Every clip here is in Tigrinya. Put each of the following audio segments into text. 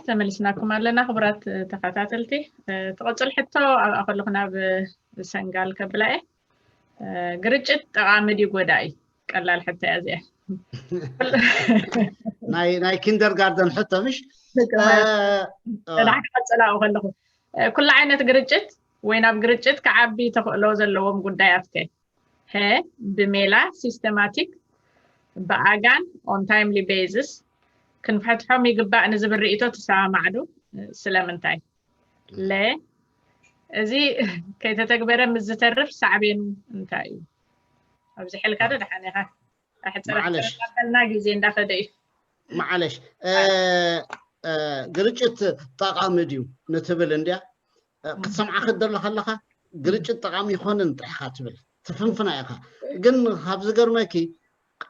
ተመሊስናኩም ኣለና ክቡራት ተኸታተልቲ። ትቐጽል ሕቶ ኣብኣ ከለኹ ናብ ሰንጋል ከብላ እየ። ግርጭት ጠቓሚ ድዩ ጎዳኢ? ቀላል ሕቶ እያ እዚኣ። ናይ ናይ ኪንደርጋርደን ሕቶ ምሽ? ዳሕ ክቐጽል ኣብኡ ከለኹ ኩሉ ዓይነት ግርጭት ወይ ናብ ግርጭት ክዓቢ ተኽእሎ ዘለዎም ጉዳያት ከ? ሀ ብሜላ ሲስተማቲክ ብኣጋን on timely basis ክንፈትሖም ይግባእ ንዝብል ርእይቶ ትሰማማዕ ዶ? ስለምንታይ? ለ እዚ ከይተተግበረ ምስ ዝተርፍ ሳዕቤኑ እንታይ እዩ? ኣብዚ ሕልካ ዶ ደሓን ኢኻ? ኣሕፅር ማዕለሽ። ኣሕፅር እናበልና ግዜ እንዳኸደ እዩ። ማዕለሽ ግርጭት ጠቓሚ ድዩ ንትብል እንድያ ክትሰምዓ ክትደሊ ከለኻ ግርጭት ጠቓሚ ይኾንን ጥራሕኻ ትብል ትፍንፍና ኢኻ። ግን ካብ ዝገርመኪ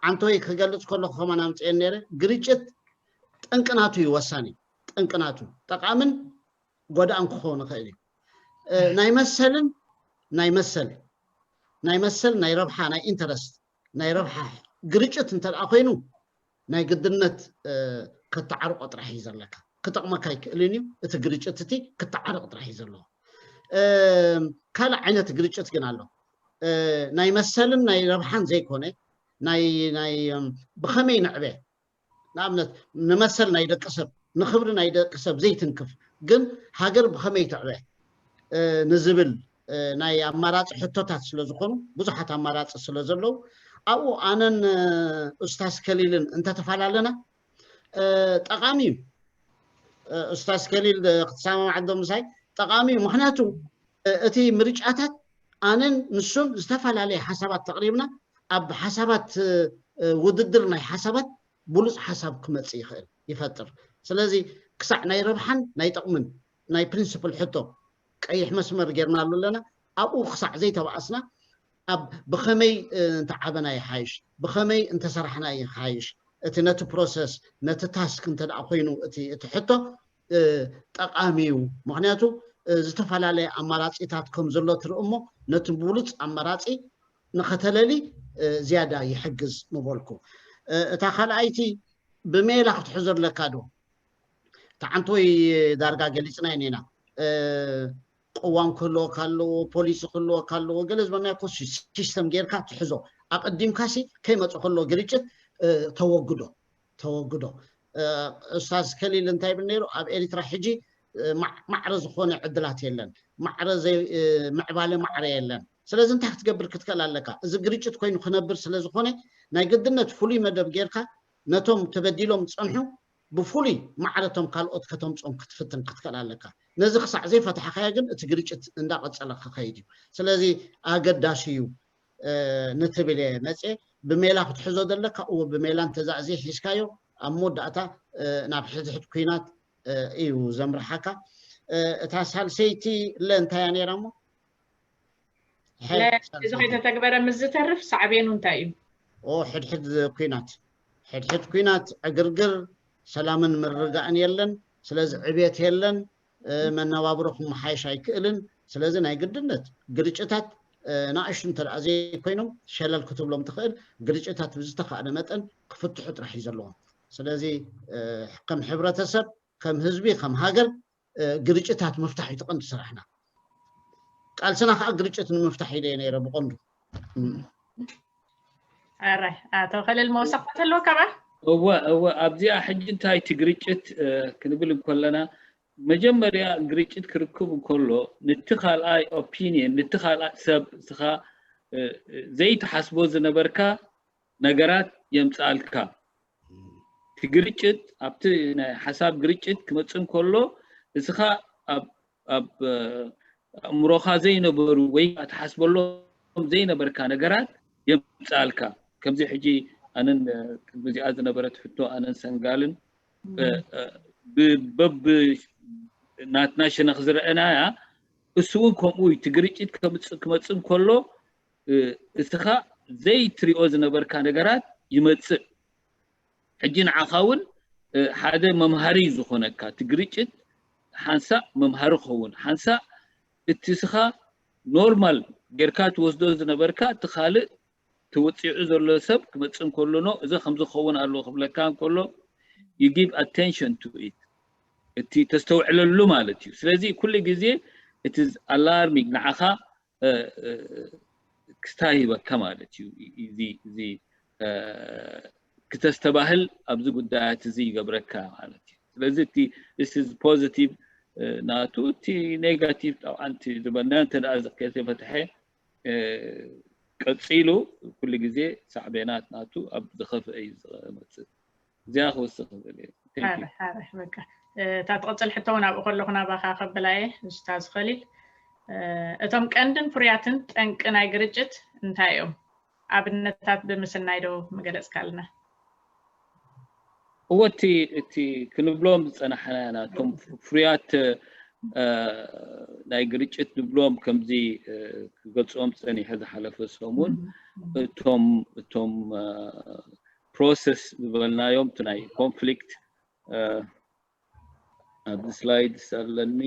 ዓንተወይ ክገልፅ ከለኹ ከማን ኣምፅኤ ነይረ ግርጭት ጠንቅናቱ እዩ ወሳኒ። ጠንቅናቱ ጠቓምን ጎዳእን ክኸውን ይኽእል እዩ። ናይ መሰልን ናይ መሰል ናይ መሰል ናይ ረብሓ ናይ ኢንተረስት ናይ ረብሓ ግርጭት እንተ ደኣ ኮይኑ ናይ ግድነት ከተዓርቆ ጥራሕ እዩ ዘለካ። ክጠቕመካ ኣይክእልን እዩ። እቲ ግርጭት እቲ ክተዓርቕ ጥራሕ እዩ ዘለዎ። ካልእ ዓይነት ግርጭት ግን ኣሎ። ናይ መሰልን ናይ ረብሓን ዘይኮነ ናይ ናይ ብኸመይ ንዕበ ንኣብነት ንመሰል ናይ ደቂ ሰብ ንኽብሪ ናይ ደቂ ሰብ ዘይትንክፍ ግን ሃገር ብኸመይ ትዕበ ንዝብል ናይ ኣማራፂ ሕቶታት ስለ ዝኾኑ ብዙሓት ኣማራፂ ስለ ዘለዉ ኣብኡ ኣነን ኡስታዝ ከሊልን እንተተፈላለና ጠቓሚ እዩ። ኡስታዝ ከሊል ክትሰማማዕ ዶ ምሳይ? ጠቓሚ እዩ። ምክንያቱ እቲ ምርጫታት ኣነን ንሱን ዝተፈላለየ ሓሳባት ተቕሪብና ኣብ ሓሳባት ውድድር ናይ ሓሳባት ብሉፅ ሓሳብ ክመፅእ ይኽእል ይፈጥር። ስለዚ ክሳዕ ናይ ረብሓን ናይ ጥቕምን ናይ ፕሪንስፕል ሕቶ ቀይሕ መስመር ጌርናሉ ኣለና። ኣብኡ ክሳዕ ዘይተባኣስና ኣብ ብኸመይ እንተዓበና ይሓይሽ፣ ብኸመይ እንተሰራሕና ይሓይሽ፣ እቲ ነቲ ፕሮሰስ ነቲ ታስክ እንተ ደኣ ኮይኑ እቲ እቲ ሕቶ ጠቓሚ እዩ። ምክንያቱ ዝተፈላለየ ኣማራፂታት ከም ዘሎ ትርኢ እሞ ነቲ ብሉፅ ኣማራፂ ንኸተለሊ ዝያዳ ይሕግዝ ምበልኩ። እታ ካልኣይቲ ብሜላ ክትሕዞ ኣለካ ዶ? ተዓንቶ ወይ ዳርጋ ገሊፅና ኢና። ቅዋም ክህልወካ ኣለዎ፣ ፖሊሲ ክህልወካ ኣለዎ። ገለ ዝበልናዮ እኮ ሲስተም ጌርካ ትሕዞ። ኣቐዲምካ ሲ ከይመፀ ከሎ ግርጭት ተወግዶ ተወግዶ። ኡስታዝ ከሊል እንታይ ይብል ነይሩ? ኣብ ኤሪትራ ሕጂ ማዕረ ዝኾነ ዕድላት የለን፣ ማዕረ ምዕባለ ማዕረ የለን። ስለዚ እንታይ ክትገብር ክትክእል ኣለካ? እዚ ግርጭት ኮይኑ ክነብር ስለዝኾነ ናይ ግድነት ፍሉይ መደብ ጌርካ ነቶም ተበዲሎም ዝፀንሑ ብፍሉይ ማዕረቶም ካልኦት ከተምፅኦም ክትፍትን ክትክእል ኣለካ። ነዚ ክሳዕ ዘይፈታሕካዮ ግን እቲ ግርጭት እንዳቐፀለ ክኸይድ እዩ። ስለዚ ኣገዳሲ እዩ ንትብል እየ መፅየ። ብሜላ ክትሕዞ ዘለካ እዎ ብሜላ እንተዛእዜ ሒዝካዮ ኣብ መወዳእታ ናብ ሕድሕድ ኩናት እዩ ዘምርሓካ። እታ ሳልሰይቲ ለ እንታይ እያ ነይራ እሞ እዚ ከይተተግበረ ምስ ዝተርፍ ሳዕቤኑ እንታይ እዩ? ሕድሕድ ኩናት ሕድሕድ ኩናት ዕግርግር ሰላምን ምርጋእን የለን። ስለዚ ዕብየት የለን። መነባብሮ ክመሓየሽ ኣይክእልን። ስለዚ ናይ ግድነት ግርጭታት ንኣሽቱ እንተ ዘይኮይኖም ሸለል ክትብሎም ትኽእል ግርጭታት ብዝተኻእለ መጠን ክፍትሑ ጥራሕ እዩ ዘለዎም። ስለዚ ከም ሕብረተሰብ ከም ህዝቢ ከም ሃገር ግርጭታት ምፍታሕ እዩ ትቐንዲ ስራሕና። ቃልስና ከዓ ግርጭት ንምፍታሕ ኢለ ነይረ ብቐንዱ። ኣራይ ኣቶ ከልል መወሰኽታ ኣለዎ ካባ? እወ እወ ኣብዚኣ ሕጂ እንታይ እቲ ግርጭት ክንብል እንከለና መጀመርያ ግርጭት ክርክብ እንከሎ ንቲ ካልኣይ ኦፒኒየን ንቲ ካልኣይ ሰብ ስኻ ዘይትሓስቦ ዝነበርካ ነገራት የምፃልካ። እቲ ግርጭት ኣብቲ ናይ ሓሳብ ግርጭት ክመፅእ እንከሎ እስኻ ኣብ ኣእምሮኻ ዘይነበሩ ወይ ትሓስበሎም ዘይነበርካ ነገራት የምፃልካ። ከምዚ ሕጂ ኣነን ቅድሚ እዚኣ ዝነበረት ሕቶ ኣነን ሰንጋልን በብ ናትና ሸነኽ ዝረአናያ እሱ እውን ከምኡ እዩ። እቲ ግርጭት ክመፅእ እንከሎ እስኻ ዘይትሪኦ ዝነበርካ ነገራት ይመፅእ። ሕጂ ንዓኻ እውን ሓደ መምሃሪ እዩ ዝኾነካ። እቲ ግርጭት ሓንሳእ መምሃሪ ክኸውን ሓንሳእ እቲ እስኻ ኖርማል ጌርካ ትወስዶ ዝነበርካ እቲ ካልእ ተወፂዑ ዘሎ ሰብ ክመፅእ እንከሎ ኖ እዚ ከምዚ ክኸውን ኣለዎ ክብለካ እንከሎ you give attention to it። እቲ ተስተውዕለሉ ማለት እዩ። ስለዚ ኩሉ ግዜ it is alarming ንዓኻ ክስታይ ይበካ ማለት እዩ። እዚ እዚ ክተስተባህል ኣብዚ ጉዳያት እዚ ይገብረካ ማለት እዩ። ስለዚ እቲ this is positive ናቱ፣ እቲ negative ጠብዓን እቲ ዝበልና እንተ ከይተፈትሐ ቀፂሉ ኩሉ ግዜ ሳዕቤናት ናቱ ኣብ ዝኸፍአ እዩ ዝመፅእ። እዚኣ ክውስኽ ዝብል እየ። ሓርሕ ሓርሕ በቃ እታ ትቕፅል ሕቶ እውን ኣብኡ ከለኹ ናባኻ ከብላ እየ። ኡስታዝ ኸሊል፣ እቶም ቀንድን ፍሩያትን ጠንቂ ናይ ግርጭት እንታይ እዮም? ኣብነታት ብምስናይ ዶ ምገለፅካልና? እወ እቲ እቲ ክንብሎም ዝፀናሕና ኢና። እቶም ፍሩያት ናይ ግርጭት ንብሎም ከምዚ ክገልፅኦም ፀኒሐ ዝሓለፈ ሰሙን እቶም እቶም process ዝበልናዮም እቲ ናይ conflict ኣብዚ slides ኣለኒ።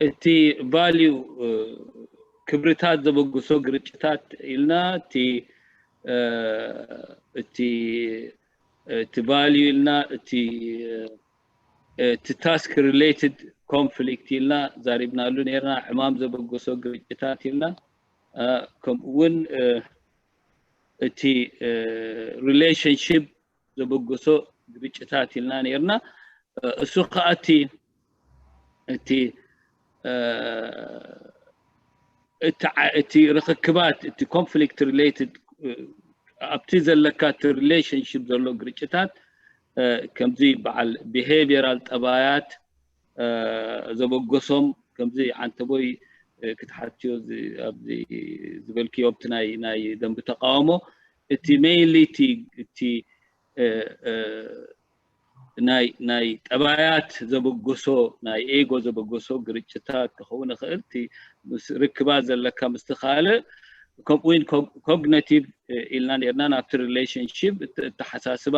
እቲ value ክብርታት ዘበግሶ ግርጭታት ኢልና እቲ እቲ እቲ value ኢልና እቲ እቲ task related conflict ኢልና ዛሪብናሉ ነርና። ዕማም ዘበገሶ ግርጭታት ኢልና ከምኡ እውን እቲ relationship ዘበገሶ ግርጭታት ኢልና ነርና። እሱ ከዓ እቲ እቲ እቲ ርክክባት እቲ conflict related ኣብቲ ዘለካ እቲ relationship ዘሎ ግርጭታት ከምዚ በዓል behavioral ጠባያት ዘበገሶም ከምዚ ዓንተቦይ ክትሓትዮ ኣብዚ ዝበልክዮ ኣብቲ ናይ ናይ ደንቢ ተቃውሞ እቲ mainly እቲ እቲ ናይ ናይ ጠባያት ዘበገሶ ናይ ego ዘበገሶ ግርጭታት ክኸውን ይኽእል። እቲ ምስ ርክባት ዘለካ ምስቲ ካልእ ከምኡ እውን cognitive ኢልና ነርና ናብቲ relationship እተሓሳስባ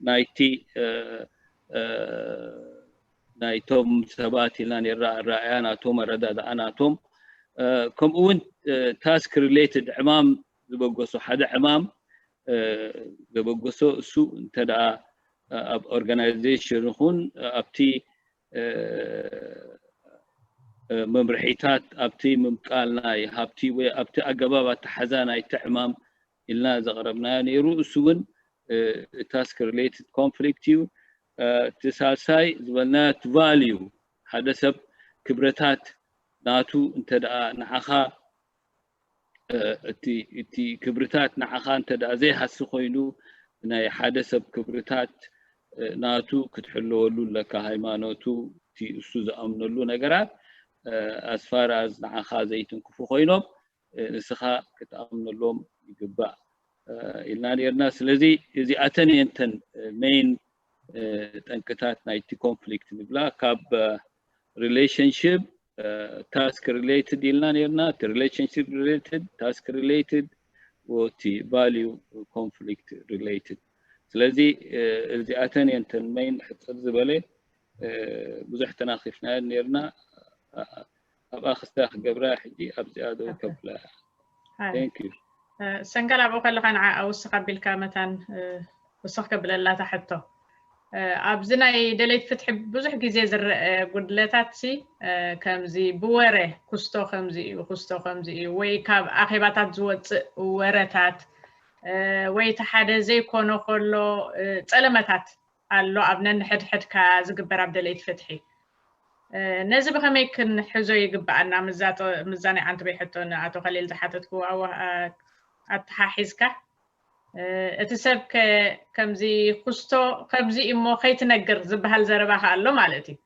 ናይቲ ናይቶም ሰባት ኢልና ነርና ኣረኣያ ናቶም ኣረዳድኣ ናቶም ከምኡ እውን task related ዕማም ዝበገሶ ሓደ ዕማም ዘበገሶ እሱ እንተ ደኣ ኣብ organization ይኹን ኣብቲ መምርሒታት ኣብቲ ምምቃል ናይ ሃብቲ ወይ ኣብቲ ኣገባብ ኣተሓዛ ናይቲ ዕማም ኢልና ዘቕረብናዮ ነይሩ። እሱ እውን task related conflict እዩ። እቲ ሳልሳይ ዝበልናዮ እቲ value ሓደ ሰብ ክብረታት ናቱ እንተ ደኣ ንዓኻ እቲ እቲ ክብርታት ንዓኻ እንተ ደኣ ዘይሃሲ ኮይኑ ናይ ሓደ ሰብ ክብርታት ናቱ ክትሕለወሉ ኣለካ። ሃይማኖቱ እቲ እሱ ዝኣምነሉ ነገራት as far as ንዓኻ ዘይትንክፉ ኮይኖም ንስኻ ክትኣምነሎም ይግባእ ኢልና ነርና። ስለዚ እዚኣተን እየን እተን main ጠንቅታት ናይቲ conflict ንብላ ካብ relationship task related ኢልና ነርና። እቲ relationship related task related እቲ value conflict related። ስለዚ እዚኣተን እየን እተን main ሕፅር ዝበለ ብዙሕ ተናኺፍናዮ ነርና። ኣብኣ ክስታ ክገብራ ሕጂ ኣብዚኣ ደው ከብላ። Thank you። ሰንጋል ኣብኡ ከለኻ ንዓ ውስኽ ኣቢልካ መታን ውስኽ ከብለላ እታ ሕቶ። ኣብዚ ናይ ደለይቲ ፍትሒ ብዙሕ ግዜ ዝረአ ጉድለታት ሲ ከምዚ ብወረ ክስቶ ከምዚ እዩ ክስቶ ከምዚ እዩ ወይ ካብ ኣኼባታት ዝወፅእ ወረታት ወይ እቲ ሓደ ዘይኮነ ከሎ ፀለመታት ኣሎ ኣብ ነንሕድሕድካ ዝግበር ኣብ ደለይቲ ፍትሒ። ነዚ ብኸመይ ክንሕዞ ይግብኣና? ምዛ ናይ ዓንተቦይ ሕቶ ንኣቶ ከሊል ዝሓተትክዎ ኣተሓሒዝካ እቲ ሰብ ከ ከምዚ ክስቶ ከምዚ እሞ ከይትነግር ዝበሃል ዘረባ ከ ኣሎ ማለት እዩ።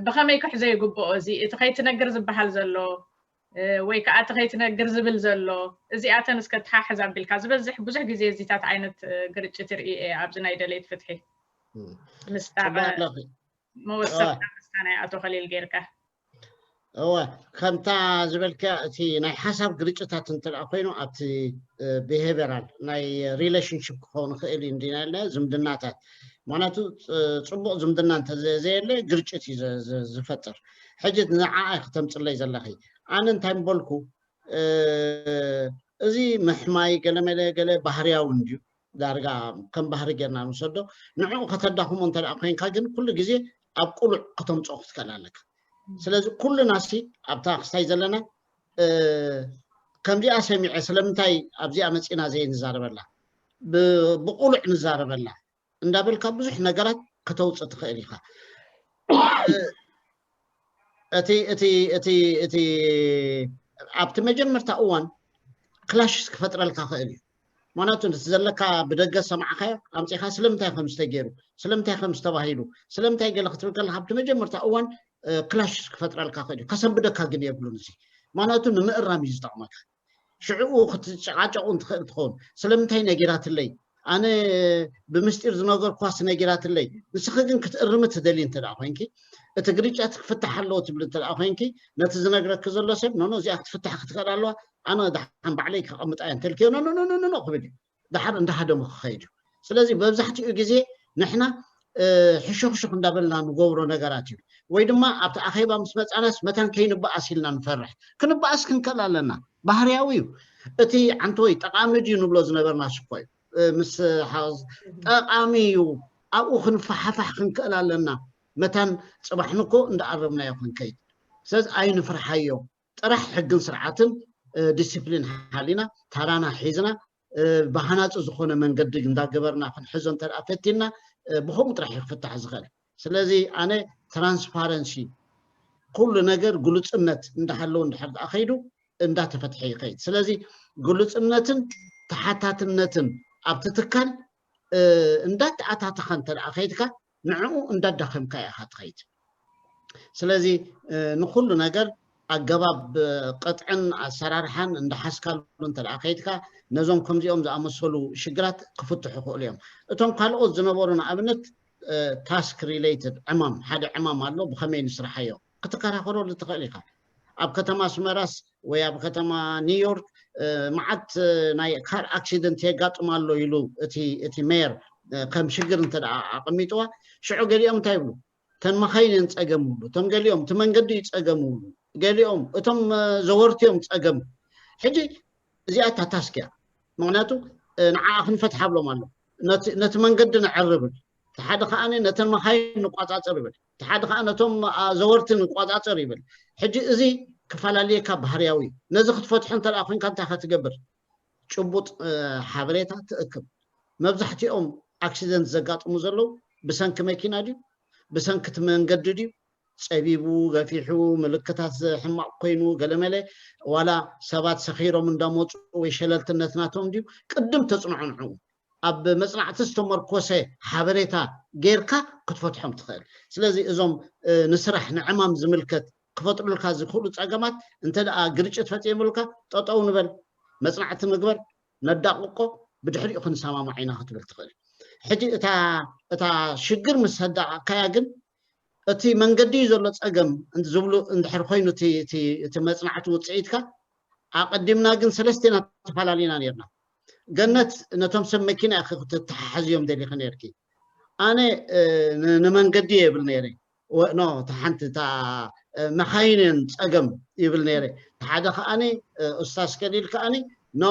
ብኸመይ ክሕዞ ይግብኦ እዚ እቲ ከይትነግር ዝበሃል ዘሎ ወይ ከዓ እቲ ከይትነግር ዝብል ዘሎ? እዚኣተን እስከ ተሓሕዝ ኣቢልካ ዝበዝሕ ብዙሕ ግዜ እዚታት ዓይነት ግርጭት ይርኢ እየ ኣብዚ ናይ ደለይቲ ፍትሒ። ምስታ መወሰኽታ ምስታ ናይ ኣቶ ከሊል ጌርካ እወ፣ ከምታ ዝበልካ እቲ ናይ ሓሳብ ግርጭታት እንተ ደኣ ኮይኑ ኣብቲ ብሄቨራል ናይ ሪሌሽንሽፕ ክኸውን ይኽእል እዩ እንዲና ኢልና ዝምድናታት። ምክንያቱ ጽቡቕ ዝምድና እንተ ዘየለ ግርጭት እዩ ዝፈጥር። ሕጂ ንዓኣ ክተምፅለይ ዘለኺ፣ ኣነ እንታይ ምበልኩ፣ እዚ ምሕማይ ገለመለ ገለ ባህርያዊ እንድዩ። ዳርጋ ከም ባህሪ ጌርና ንውሰዶ። ንዕኡ ከተዳኽሞ እንተ ደኣ ኮይንካ ግን ኩሉ ግዜ ኣብ ቁሉዕ ከተምፅኦ ክትክእል ኣለካ። ስለዚ ኩሉና ሲ ኣብታ ክስታይ ዘለና ከምዚኣ ሰሚዐ ስለምንታይ ኣብዚኣ መፂና ዘይንዛረበላ፣ ብቁሉዕ ንዛረበላ እንዳበልካ ብዙሕ ነገራት ከተውፅእ ትኽእል ኢኻ። እቲ እቲ እቲ እቲ ኣብቲ መጀመርታ እዋን ክላሽስ ክፈጥረልካ ክእል እዩ። ምክንያቱ ነቲ ዘለካ ብደገ ሰማዕካዮ ኣምፂኻ ስለምንታይ ከም ዝተገይሩ፣ ስለምንታይ ከም ዝተባሂሉ፣ ስለምንታይ ገለ ክትብል ከለካ ኣብቲ መጀመርታ እዋን ክላሽስ ክፈጥረልካ ክእል እዩ። ከሰንብደካ ግን የብሉን። እዚ ምክንያቱ ንምእራም እዩ ዝጠቕመካ። ሽዕኡ ክትጨቃጨቁ እንትኽእል ትኸውን። ስለምንታይ ነጊራትለይ? ኣነ ብምስጢር ዝነገርኳስ ነጊራትለይ። ንስኺ ግን ክትእርሚ ትደሊ እንተ ደኣ ኮይንኪ፣ እቲ ግርጫ ክፍታሕ ኣለዎ ትብሊ እንተ ደኣ ኮይንኪ፣ ነቲ ዝነግረኪ ዘሎ ሰብ ኖኖ እዚኣ ክትፍታሕ ክትኽእል ኣለዋ፣ ኣነ ደሓን ባዕለይ ከቐምጣ እየ እንተልክዮ ኖኖ ኖኖ ኖኖ ክብል እዩ። ደሓር እንዳሃደሙ ክኸይድ እዩ። ስለዚ መብዛሕትኡ ግዜ ንሕና ሕሹኽሹኽ እንዳበልና ንገብሮ ነገራት እዩ። ወይ ድማ ኣብቲ ኣኼባ ምስ መፃናስ መታን ከይንበኣስ ኢልና ንፈርሕ። ክንበኣስ ክንክእል ኣለና። ባህርያዊ እዩ። እቲ ዓንተወይ ጠቓሚ ድዩ ንብሎ ዝነበርና ሽኮ እዩ። ምስ ጠቓሚ እዩ፣ ኣብኡ ክንፈሓፋሕ ክንክእል ኣለና። መታን ፅባሕ ንኮ እንዳኣረምናዮ ክንከይድ። ስለዚ ኣይንፍርሓዮ። ጥራሕ ሕግን ስርዓትን ዲስፕሊን ሓሊና ታራና ሒዝና ብሃናፂ ዝኾነ መንገዲ እንዳገበርና ክንሕዞ እንተ ፈቲና ብከምኡ ጥራሕ ክፍታሕ ዝኽእል። ስለዚ ኣነ ትራንስፓረንሲ፣ ኩሉ ነገር ግሉፅነት እንዳሃለዉ እንድሕር ደኣ ከይዱ እንዳተፈትሐ ይኸይድ። ስለዚ ግሉፅነትን ተሓታትነትን ኣብቲ ትካል እንዳተኣታተኸ እንተ ደኣ ከይድካ ንዕኡ እንዳዳኸምካ ኢኻ ትኸይድ። ስለዚ ንኩሉ ነገር ኣገባብ ቅጥዕን ኣሰራርሓን እንዳሓዝካሉ እንተ ደኣ ከይድካ ነዞም ከምዚኦም ዝኣመሰሉ ሽግራት ክፍትሑ ይኽእሉ እዮም። እቶም ካልኦት ዝነበሩ ንኣብነት ታስክ ሪሌትድ ዕማም፣ ሓደ ዕማም ኣሎ ብኸመይ ንስርሓዮ ክትከራኸረሉ ትኽእል ኢኻ። ኣብ ከተማ ኣስመራስ ወይ ኣብ ከተማ ኒውዮርክ መዓት ናይ ካር ኣክሲደንት የጋጥም ኣሎ ኢሉ እቲ እቲ ሜየር ከም ሽግር እንተ ደኣ ኣቐሚጥዋ ሽዑ ገሊኦም እንታይ ይብሉ? እተን መኻይን እየን ጸገም ይብሉ፣ እቶም ገሊኦም እቲ መንገዲ እዩ ጸገም ይብሉ፣ ገሊኦም እቶም ዘወርቲ እዮም ጸገም። ሕጂ እዚኣ እታ ታስክ እያ። ምክንያቱ ንዓኣ ክንፈትሓ ብሎም ኣሎ። ነቲ መንገዲ ነዕርብል፣ እቲ ሓደ ከዓ ነተን መኻይን ንቋጻጸር ይብል፣ እቲ ሓደ ከዓ ነቶም ዘወርቲ ንቋጻጸር ይብል። ሕጂ እዚ ክፈላለየካ ባህርያዊ እዩ። ነዚ ክትፈትሖ እንተ ደኣ ኮይንካ እንታይ ኢኻ ትገብር? ጭቡጥ ሓበሬታ ትእክብ። መብዛሕትኦም ኣክሲደንት ዘጋጥሙ ዘለዉ ብሰንኪ መኪና ድዩ? ብሰንኪ እቲ መንገዲ ድዩ? ጸቢቡ፣ ገፊሑ፣ ምልክታት ሕማቕ ኮይኑ፣ ገለመለ ዋላ ሰባት ሰኺሮም እንዳመፁ ወይ ሸለልትነት ናቶም ድዩ? ቅድም ተፅንዖ ንዕኡ። ኣብ መፅናዕቲ ዝተመርኮሰ ሓበሬታ ጌርካ ክትፈትሖም ትኽእል። ስለዚ እዞም ንስራሕ ንዕማም ዝምልከት ክፈጥሩልካ ዝኽእሉ ጸገማት እንተ ደኣ ግርጭት ፈጺሙልካ ጠጠው ንበል፣ መጽናዕቲ ንግበር፣ ነዳቕቆ፣ ብድሕሪኡ ክንሰማማዕ ኢና ክትብል ትኽእል። ሕጂ እታ እታ ሽግር ምስ ኣዳቐቕካያ ግን እቲ መንገዲ እዩ ዘሎ ጸገም ዝብሉ እንድሕር ኮይኑ እቲ እቲ እቲ መጽናዕቲ ውጽኢትካ ኣቐዲምና ግን ሰለስቴና ተፈላለዩና ነርና። ገነት ነቶም ሰብ መኪና ኢኺ ክትተሓሓዝዮም ደሊኺ ነርኪ። ኣነ ንመንገዲ እየ ይብል ነይረ። ኖ እታ ሓንቲ እታ መኻይን እየን ፀገም ይብል ነይረ። ሓደ ከዓኒ ኡስታዝ ከሊል ከዓኒ ኖ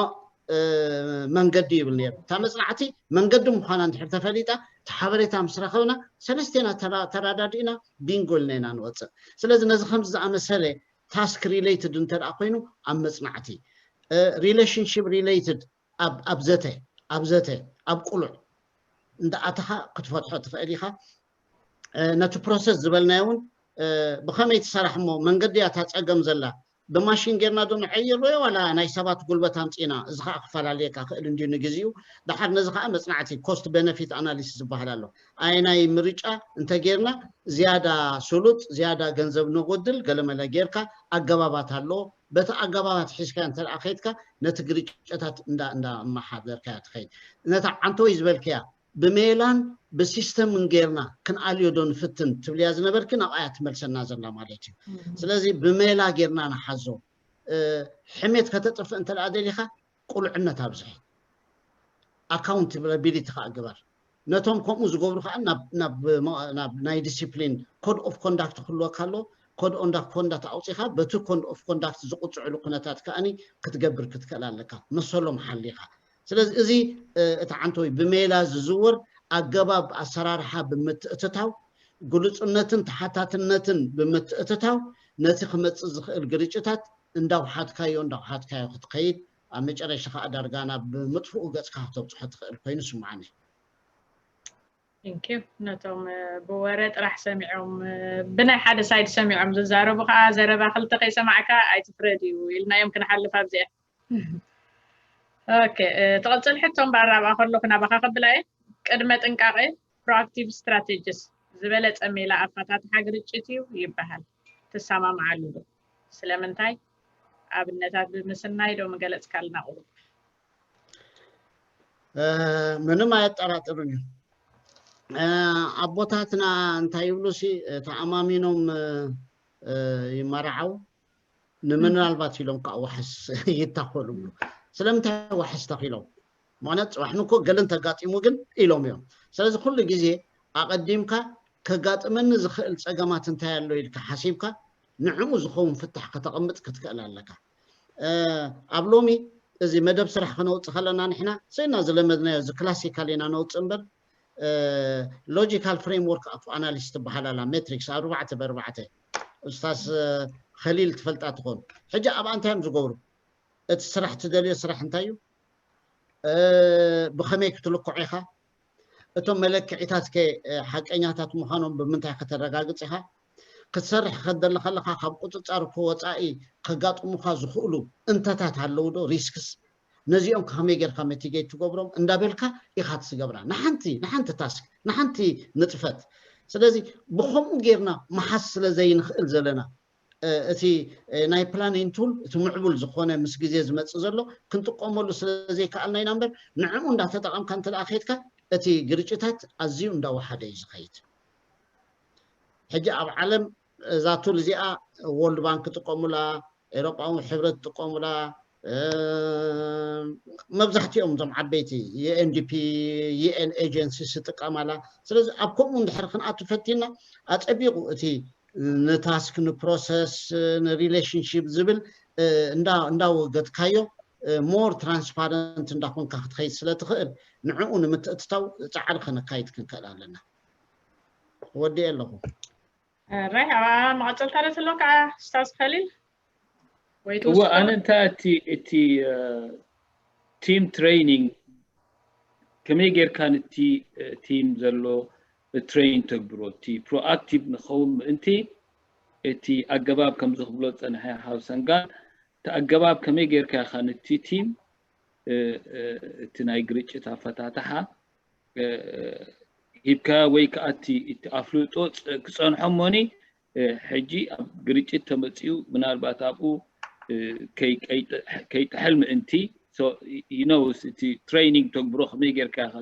መንገዲ ይብል ነይሩ። እታ መፅናዕቲ መንገዲ ምዃና እንድሕር ተፈሊጣ እቲ ሓበሬታ ምስ ረኸብና ሰለስቴና ተራዳዲእና ቢንጎ ኢልና ኢና ንወፅእ። ስለዚ ነዚ ከምዚ ዝኣመሰለ ታስክ ሪሌትድ እንተ ደኣ ኮይኑ ኣብ መፅናዕቲ ሪሌሽንሽፕ ሪሌትድ ኣብ ዘተ ኣብ ዘተ ኣብ ቁሉዕ እንዳኣተኻ ክትፈትሖ ትኽእል ኢኻ። ነቲ ፕሮሰስ ዝበልናዮ እውን ብኸመይ ትሰራሕ እሞ መንገዲ እያ እታ ፀገም ዘላ ብማሽን ጌርና ዶ ንዐይሮ ዋላ ናይ ሰባት ጉልበት ኣምፂና እዚ ከዓ ክፈላለየካ ክእል እንድዩ ንግዚኡ። ደሓር ነዚ ከዓ መፅናዕቲ ኮስት ቤነፊት ኣናሊሲስ ዝበሃል ኣሎ። ኣየናይ ምርጫ እንተጌርና ዝያዳ ስሉጥ ዝያዳ ገንዘብ ነጎድል ገለመለ ጌርካ ኣገባባት ኣለዎ። በቲ ኣገባባት ሒዝካ እንተ ከይድካ ነቲ ግርጭታት እንዳ እንዳ ኣመሓደርካያ ትኸይድ። ነታ ዓንተወይ ዝበልክያ ብሜላን ብሲስተምን ጌርና ክንኣልዮ ዶ ንፍትን ትብልያ ዝነበርኪ፣ ናብኣያ ትመልሰና ዘላ ማለት እዩ። ስለዚ ብሜላ ጌርና ንሓዞ። ሕሜት ከተጥፍእ እንተ ደኣ ደሊኻ፣ ቁልዕነት ኣብዝሕ፣ ኣካውንታቢሊቲ ከዓ ግበር። ነቶም ከምኡ ዝገብሩ ከዓ ናብ ናይ ዲሲፕሊን ኮድ ኦፍ ኮንዳክት ክህልወካ ኣሎ። ኮድ ኦፍ ኮንዳክት ኣውፂኻ በቲ ኮድ ኦፍ ኮንዳክት ዝቁፅዕሉ ኩነታት ከዓኒ ክትገብር ክትክእል ኣለካ፣ መሰሎም ሓሊኻ። ስለዚ እዚ እቲ ዓንተወይ ብሜላ ዝዝውር ኣገባብ ኣሰራርሓ ብምትእትታው፣ ግሉፅነትን ተሓታትነትን ብምትእትታው፣ ነቲ ክመፅእ ዝኽእል ግርጭታት እንዳውሓድካዮ እንዳውሓድካዮ ክትከይድ፣ ኣብ መጨረሻ ከዓ ዳርጋ ናብ ምጥፍኡ ገፅካ ክተብፅሖ ትኽእል ኮይኑ ስምዓኒ። Thank you። ነቶም ብወረ ጥራሕ ሰሚዖም ብናይ ሓደ ሳይድ ሰሚዖም ዝዛረቡ ከዓ ዘረባ ክልተ ከይሰማዕካ ኣይትፍረድ እዩ ኢልናዮም ክንሓልፍ ኣብዚኣ። ኦኬ፣ ትቕፅል ሕቶ እምበኣር ኣብኣ ከለኹ ናባኻ ከብላ እየ። ቅድመ ጥንቃቐ፣ ፕሮኣክቲቭ ስትራቴጂስ፣ ዝበለፀ ሜላ ኣፈታትሓ ግርጭት እዩ ይበሃል። ትሰማምዓሉ ዶ? ስለምንታይ? ኣብነታት ብምስናይ ዶ ምገለፅካልና ቁሩብ? ምንም ኣየጠራጥርን እዩ። ኣቦታትና እንታይ ይብሉ ሲ፣ ተኣማሚኖም ይመርዓው፣ ንምናልባት ኢሎም ከዓ ዋሕስ ይታኸሉ ብሉ። ስለምንታይ ዋሕስ ተኺሎም? ማለት ፅባሕ ንኮ ገለ እንተጋጢሙ ግን ኢሎም እዮም። ስለዚ ኩሉ ግዜ ኣቐዲምካ ከጋጥመኒ ዝኽእል ፀገማት እንታይ ኣሎ ኢልካ ሓሲብካ ንዕኡ ዝኸውን ፍታሕ ከተቐምጥ ክትክእል ኣለካ። ኣብ ሎሚ እዚ መደብ ስራሕ ከነውፅእ ከለና ንሕና ስእና ዝለመድናዮ እዚ ክላሲካል ኢና ነውፅእ እምበር ሎጂካል ፍሬምወርክ ኦፍ ኣናሊስ ትበሃል ኣላ፣ ሜትሪክስ ኣርባዕተ ብኣርባዕተ። ኡስታዝ ከሊል ትፈልጣ ትኾን። ሕጂ ኣብኣ እንታይ እዮም ዝገብሩ? እቲ ስራሕ ትደልዮ ስራሕ እንታይ እዩ? ብኸመይ ክትልክዖ ኢኻ? እቶም መለክዒታት ከ ሓቀኛታት ምዃኖም ብምንታይ ከተረጋግፅ ኢኻ? ክትሰርሕ ከደለ ከለኻ ካብ ቁፅፃር እኮ ወፃኢ ከጋጥሙኻ ዝኽእሉ እንተታት ኣለዉ ዶ? ሪስክስ ነዚኦም ከመይ ጌርካ መቲጌት ትገብሮም እንዳበልካ ኢኻ ትስገብራ ንሓንቲ ንሓንቲ ታስክ ንሓንቲ ንጥፈት። ስለዚ ብኸምኡ ጌርና መሓዝ ስለ ዘይንኽእል ዘለና እቲ ናይ ፕላኒንግ ቱል እቲ ምዕቡል ዝኾነ ምስ ግዜ ዝመፅእ ዘሎ ክንጥቀመሉ ስለ ዘይከኣልና ኢና እምበር ንዕኡ እንዳተጠቐምካ እንተ ደኣ ከይድካ እቲ ግርጭታት ኣዝዩ እንዳወሓደ እዩ ዝኸይድ። ሕጂ ኣብ ዓለም እዛ ቱል እዚኣ ወርልድ ባንክ ትጥቀሙላ፣ ኤሮጳዊ ሕብረት ትጥቀሙላ፣ መብዛሕትኦም እዞም ዓበይቲ ዩኤንዲፒ ዩኤን ኤጀንሲስ ይጥቀማላ። ስለዚ ኣብ ከምኡ እንድሕር ክንኣቱ ፈቲና ኣፀቢቑ እቲ ንታስክ ንፕሮሰስ ንሪሌሽንሽፕ ዝብል እንዳወገድካዮ ሞር ትራንስፓረንት እንዳኮንካ ክትኸይድ ስለ ትኽእል ንዕኡ ንምትእትታው ፃዕሪ ከነካይድ ክንክእል ኣለና። ወዲኤ ኣለኹ። ራይ ኣብኣ መቐፀልታ ዶ ትህልወካ ኡስታዝ ከሊል? ወይ እወ ኣነ እንታይ እቲ እቲ ቲም ትሬኒንግ ከመይ ጌርካ ነቲ ቲም ዘሎ ትሬን ተግብሮ እቲ ፕሮኣክቲቭ ንኸውን ምእንቲ እቲ ኣገባብ ከምዚ ክብሎ ዝፀንሐ ሃውሰንጋን እቲ ኣገባብ ከመይ ጌርካ ኢኻ ነቲ ቲም እቲ ናይ ግርጭት ኣፈታትሓ ሂብካ ወይ ከዓ እቲ ኣፍልጦ ክፀንሖ እሞኒ ሕጂ ኣብ ግርጭት ተመፅኡ ምናልባት ኣብኡ ከይጥሕል ምእንቲ ይነውስ እቲ ትሬኒንግ ተግብሮ ከመይ ጌርካ ኢኻ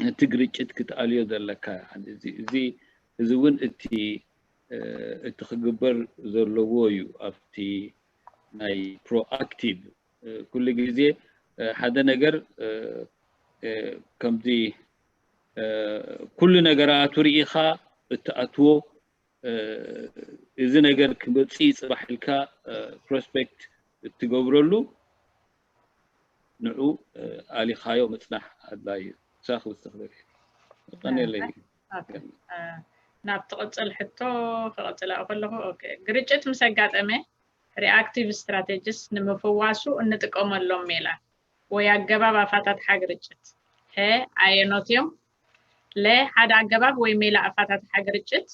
እቲ ግርጭት ክትኣልዮ ዘለካ እዚ እውን እቲ እቲ ክግበር ዘለዎ እዩ ኣብቲ ናይ ፕሮኣክቲቭ ኩሉ ግዜ ሓደ ነገር ከምዚ ኩሉ ነገራቱ ርኢኻ እትኣትዎ እዚ ነገር ክመፅእ ፅባሕ ኢልካ ፕሮስፔክት እትገብረሉ ንዑ ኣሊኻዮ ምፅናሕ ኣድላይ እዩ። ሳኽ ውስኽ በል ቀኒለይ። ናብ ትቕፅል ሕቶ ክቐፅል ከለኹ ግርጭት ምስ ኣጋጠመ ሪኣክቲቭ ስትራቴጂስ ንምፍዋሱ እንጥቀመሎም ሜላ ወይ ኣገባብ ኣፋታትሓ ግርጭት ሀ ኣየኖት እዮም? ለ ሓደ ኣገባብ ወይ ሜላ ኣፋታትሓ ግርጭት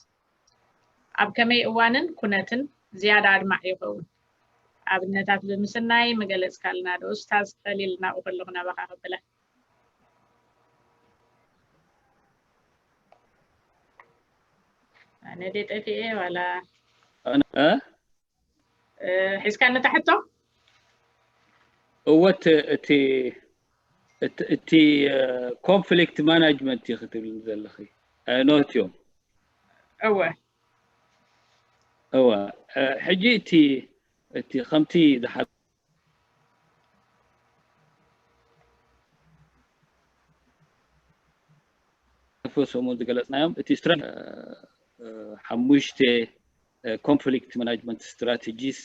ኣብ ከመይ እዋንን ኩነትን ዝያዳ ኣድማዕ ይኸውን? ኣብነታት ብምስናይ ምገለፅካልና ዶ ኡስታዝ ከሊል? ናብኡ ከለኹ ናባኻ ከብላ። ኣነ ደ ጠፊኤ ዋላ ሒዝካ ነታ ሕቶ? እወት እቲ እቲ conflict management እዩ ክትብል ዘለኺ። ኖት እዮም። እወ እወ ሕጂ እቲ እቲ ከምቲ ዝሓለፈ ሰሙን ዝገለፅናዮም እቲ ሓሙሽተ conflict management strategies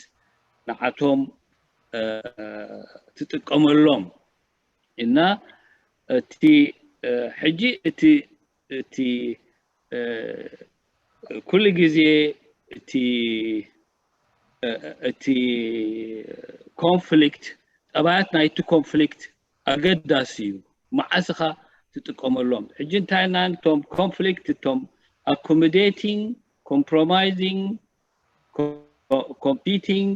ንዓቶም ትጥቀመሎም እና እቲ ሕጂ እቲ እቲ ኩሉ ግዜ እቲ እቲ conflict ጠባያት ናይቲ conflict ኣገዳሲ እዩ። መዓስ ኢኻ ትጥቀመሎም? ሕጂ እንታይ ኢልና እቶም conflict እቶም accommodating, compromising, competing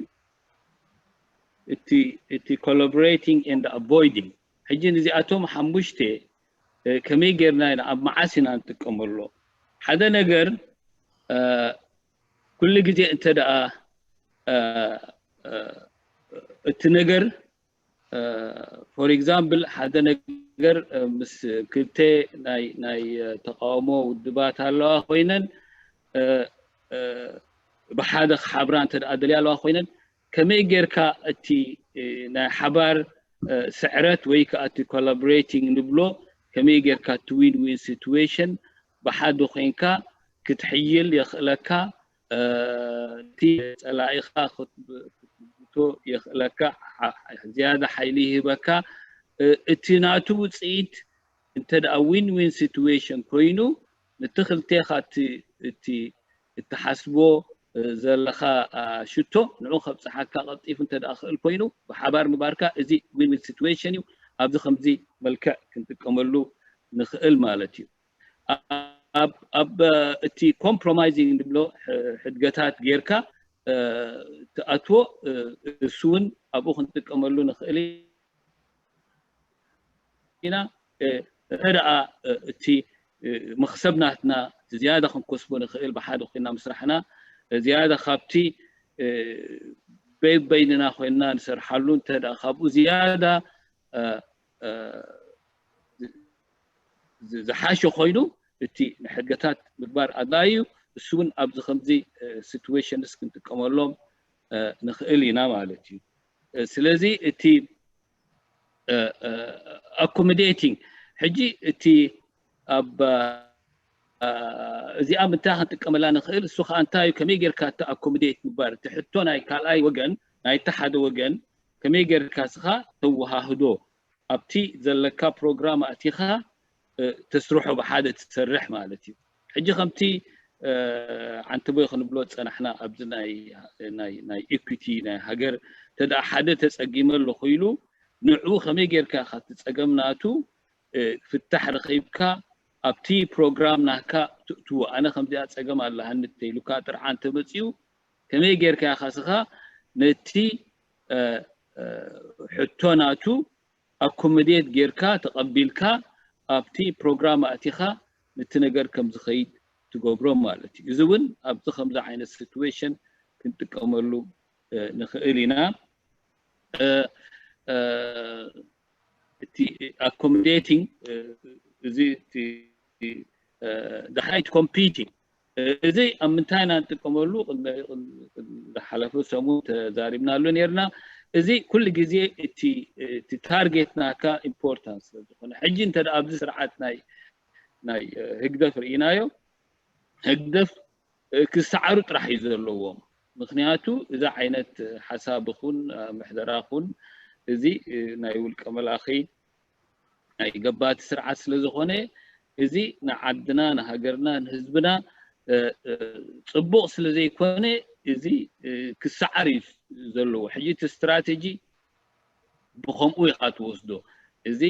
እቲ collaborating and avoiding ሕጂ ነዚኣቶም ሓሙሽተ ከመይ ጌርና ኢና ኣብ መዓስ ኢና ንጥቀመሎ? ሓደ ነገር ኩሉ ግዜ እንተ ደኣ እቲ ነገር for example ሓደ ነገር ምስ ክልተ ናይ ናይ ተቃውሞ ውድባት ኣለዋ ኮይነን ብሓደ ክሓብራ እንተ ደኣ ደልያ ኣለዋ ኮይነን ከመይ ጌርካ እቲ ናይ ሓባር ስዕረት ወይ ከዓ እቲ collaborating ንብሎ ከመይ ጌርካ እቲ win win situation ብሓደ ኮይንካ ክትሕይል የኽእለካ እቲ ፀላኢኻ ክትብቶ የኽእለካ ዝያዳ ሓይሊ ይህበካ እቲ ናቱ ውፅኢት እንተ ደኣ win win situation ኮይኑ ነቲ ክልቴኻ እቲ እትሓስቦ ዘለኻ ሽቶ ንዑ ከብፅሓካ ቀልጢፉ እንተ ደኣ ክእል ኮይኑ ብሓባር ምባርካ እዚ win win situation እዩ ኣብዚ ከምዚ መልክዕ ክንጥቀመሉ ንኽእል ማለት እዩ ኣብ እቲ compromising ንብሎ ሕድገታት ጌርካ ትኣትዎ እሱ እውን ኣብኡ ክንጥቀመሉ ንኽእል ኢና እንተ ደኣ እቲ መኽሰብ ናትና ዝያዳ ክንከስቦ ንኽእል ብሓደ ኮይና ምስራሕና ዝያዳ ካብቲ በይበይንና ኮይንና ንሰርሓሉ እንተ ደኣ ካብኡ ዝያዳ ዝሓሸ ኮይኑ እቲ ንሕድገታት ምግባር ኣድላዩ እዩ እሱ እውን ኣብዚ ከምዚ situations ክንጥቀመሎም ንኽእል ኢና ማለት እዩ ስለዚ እቲ accommodating ሕጂ እቲ ኣብ እዚኣ ምንታይ ክንጥቀመላ ንኽእል እሱ ከዓ እንታይ እዩ ከመይ ጌርካ እቲ accommodate ምግባር እቲ ሕቶ ናይ ካልኣይ ወገን ናይቲ ሓደ ወገን ከመይ ጌርካ ስኻ ተወሃህዶ ኣብቲ ዘለካ ፕሮግራም ኣእቲኻ ተስርሖ ብሓደ ትሰርሕ ማለት እዩ ሕጂ ከምቲ ዓንተቦይ ክንብሎ ዝፀናሕና ኣብዚ ናይ equity ናይ ሃገር እንተ ሓደ ተፀጊመ ኣለኹ ኢሉ ንዕኡ ከመይ ጌርካ ኢኻ እቲ ፀገም ናቱ ፍታሕ ረኺብካ ኣብቲ ፕሮግራም ናካ ትእትዎ ኣነ ከምዚኣ ፀገም ኣለሃኒ ተይሉካ ጥርዓ እንተመፅኡ ከመይ ጌርካ ኢኻ ስኻ ነቲ ሕቶ ናቱ accommodate ጌርካ ተቐቢልካ ኣብቲ ፕሮግራም ኣእቲኻ ነቲ ነገር ከም ዝኸይድ ትገብሮ ማለት እዩ እዚ እውን ኣብዚ ከምዚ ዓይነት situation ክንጥቀመሉ ንኽእል ኢና እቲ accommodating እዚ ዳሕራይ competing እዚ ኣብ ምንታይ ኢና ንጥቀመሉ ዝሓለፈ ሰሙን ተዛሪብናሉ ነርና እዚ ኩሉ ግዜ እቲ target ናካ important ስለዝኾነ ሕጂ እንተ ኣብዚ ስርዓት ናይ ናይ ህግደፍ ርኢናዮ ህግደፍ ክሰዓሩ ጥራሕ እዩ ዘለዎም ምክንያቱ እዚ ዓይነት ሓሳብ ኹን ምሕደራ ኹን እዚ ናይ ውልቀ መላኺ ናይ ገባቲ ስርዓት ስለ ዝኾነ እዚ ንዓድና ንሃገርና ንህዝብና ፅቡቕ ስለ ዘይኮነ እዚ ክሰዓር እዩ ዘለዎ ሕጂ እቲ strategy ብኸምኡ ኢኻ ትወስዶ እዚ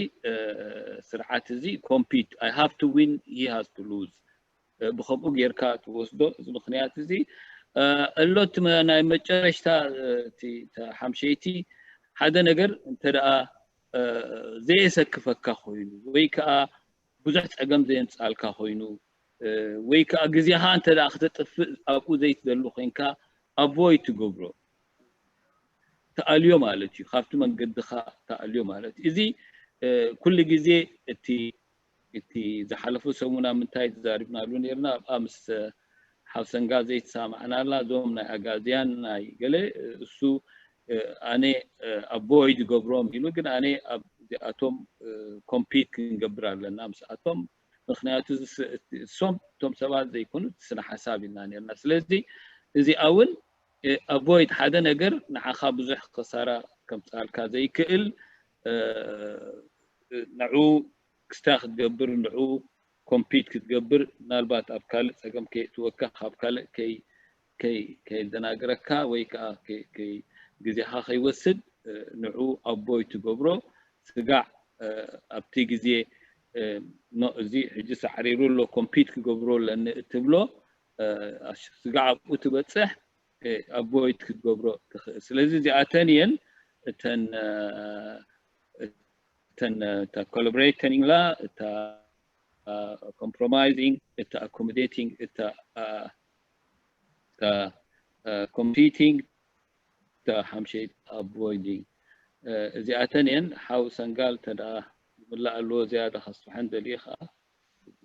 ስርዓት እዚ compete I have to win he has to lose ብኸምኡ ጌርካ ትወስዶ እዚ ምክንያት እዚ እሎት ናይ መጨረሽታ ሓምሸይቲ ሓደ ነገር እንተ ደኣ ዘየሰክፈካ ኮይኑ ወይ ከዓ ብዙሕ ፀገም ዘየምፃልካ ኮይኑ ወይ ከዓ ግዜኻ እንተ ደኣ ክተጥፍእ ኣብኡ ዘይትደሉ ኮይንካ avoid ትገብሮ ተኣልዮ ማለት እዩ ካብቲ መንገድኻ ተኣልዮ ማለት እዩ እዚ ኩሉ ግዜ እቲ እቲ ዝሓለፈ ሰሙን ኣብ ምንታይ ተዛሪብናሉ ነርና ኣብኣ ምስ ሓው ሰንጋ ዘይተሰማማዕናላ እዞም ናይ ኣጋዝያን ናይ ገለ እሱ ኣነ avoid ይገብሮም ኢሉ ግን ኣነ ኣብዚኣቶም compete ክንገብር ኣለና ምስኣቶም ምክንያቱ እሶም እቶም ሰባት ዘይኮኑ ስነ ሓሳብ ኢና ነርና ስለዚ እዚኣ እውን avoid ሓደ ነገር ንዓኻ ብዙሕ ክሳራ ከምፅኣልካ ዘይክእል ንዑ ክስታ ክትገብር ንዑ compete ክትገብር ምናልባት ኣብ ካልእ ፀገም ከየእትወካ ካብ ካልእ ከይደናግረካ ወይ ከዓ ግዜኻ ከይወስድ ንዑ avoid ትገብሮ ስጋዕ ኣብቲ ግዜ እዚ ሕጂ ሳዕሪሩ ኣሎ compete ክገብሮ ኣለኒ እትብሎ ስጋዕ ኣብኡ ትበፅሕ avoid ክትገብሮ ትኽእል ስለዚ እዚኣተን እየን እተን እተን እታ collaborating ላ እታ compromising እታ accommodating እታ competing እታ ሓምሸይቲ avoiding እዚኣተን እየን ሓው ሰንጋል ተደኣ ዝምላእ ኣለዎ ዝያዳ ከስፍሐን ደልየ ከዓ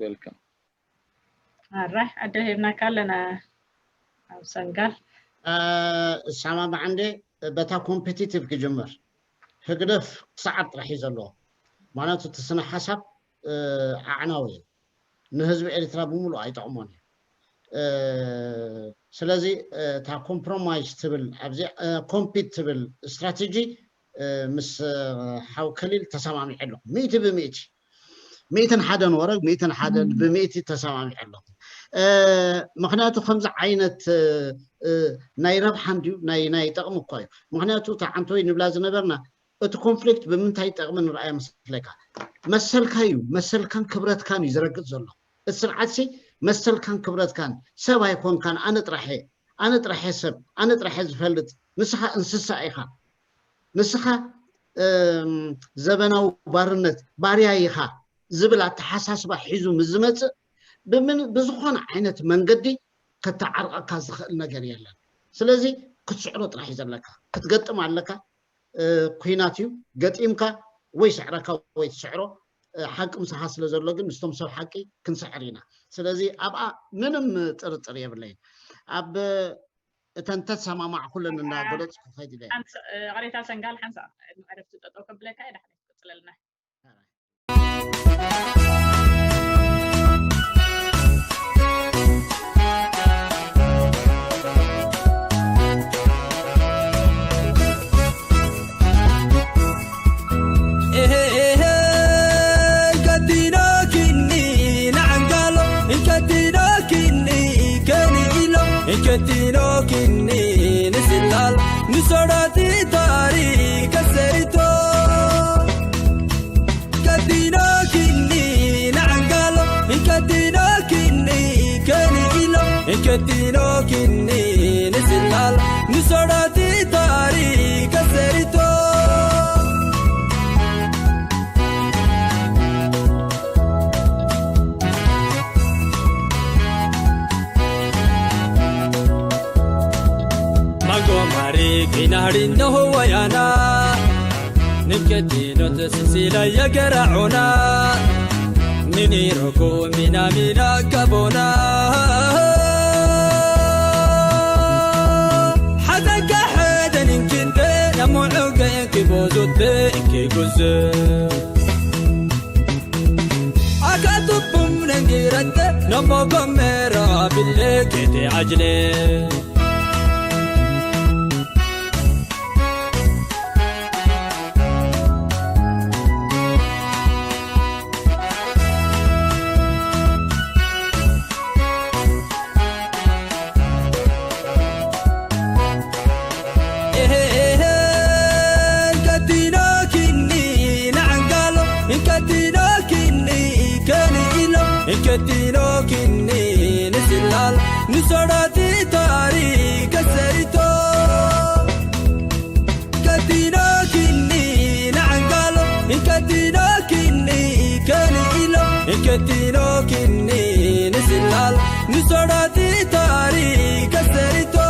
welcome ኣራይ ኣደ ሂብናካ ኣለና ኣብ ሰንጋል እሰማማዕ እንዴ በታ competitive ክጅምር ህግደፍ ክሰዓር ጥራሕ እዩ ዘለዎ ምክንያቱ እቲ ስነ ሓሳብ ኣዕናዊ እዩ ንህዝቢ ኤርትራ ብምሉእ ኣይጠቕሞን እዩ ስለዚ እታ compromise ትብል ኣብዚ compete ትብል strategy ምስ ሓው ከሊል ተሰማሚዐ ኣለኹ ሚእቲ ብሚእቲ ሚእትን ሓደን ወረግ ሚእትን ሓደን ብሚእቲ ተሰማሚዐ ኣለኹ ምክንያቱ ከምዚ ዓይነት ናይ ረብሓ እንድዩ ናይ ናይ ጠቕሚ እኳ እዩ ምክንያቱ እታ ዓንተወይ ንብላ ዝነበርና እቲ conflict ብምንታይ ጠቕሚ ንርኣዮ መስለካ መሰልካ እዩ መሰልካን ክብረትካን እዩ ዝረግፅ ዘሎ እቲ ስርዓትሲ መሰልካን ክብረትካን ሰብ ኣይኮንካን ኣነ ጥራሕ ኣነ ጥራሕ ሰብ ኣነ ጥራሕ ዝፈልጥ ንስኻ እንስሳ ኢኻ ንስኻ ዘበናዊ ባርነት ባርያ ኢኻ ዝብል ኣተሓሳስባ ሒዙ ምስ ዝመፅእ ብዝኾነ ዓይነት መንገዲ ከተዓርቐካ ዝኽእል ነገር የለን ስለዚ ክትስዕሮ ጥራሕ እዩ ዘለካ ክትገጥም ኣለካ ኩናት እዩ ገጢምካ ወይ ስዕረካ ወይ ትስዕሮ ሓቂ ምሳኻ ስለ ዘሎ ግን ምስቶም ሰብ ሓቂ ክንስዕር ኢና ስለዚ ኣብኣ ምንም ጥርጥር የብለይን ኣብ እተን ተሰማማዕ ኩለን እናገለፅኩ ከይድ ኢለ ሬታ ሰንጋል ሓንሳ ዕረፍቲ ጠጠው ከብለካ እየ ዳሕረ ትቅፅለልና Ketino kinni nisilal nusorati tari kaserito Ketino kinni nangalo Ketino kinni keni ilo Ketino kinni nisilal nusorati tari kaserito Magomari kinari no wayana Niketino tesisila yagaracona Niniroko minamina kabona Hadaka hadanin kinte namunuga kibozote kiguze Akatupum nengirate nomo gomera bile kete ajle Ketino kinni nisilal nusorati tari kaserito Ketino kinni nangalo Ketino kinni keni ilo Ketino kinni nisilal nusorati tari kaserito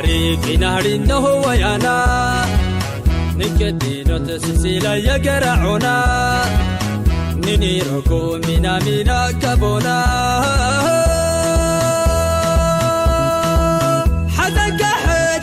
ሪቂ ናህሪ እነሆ ወያና ንቅዲኖት ስሲላ የገራዑና ንኒሮኩ ሚና ሚና ከቦና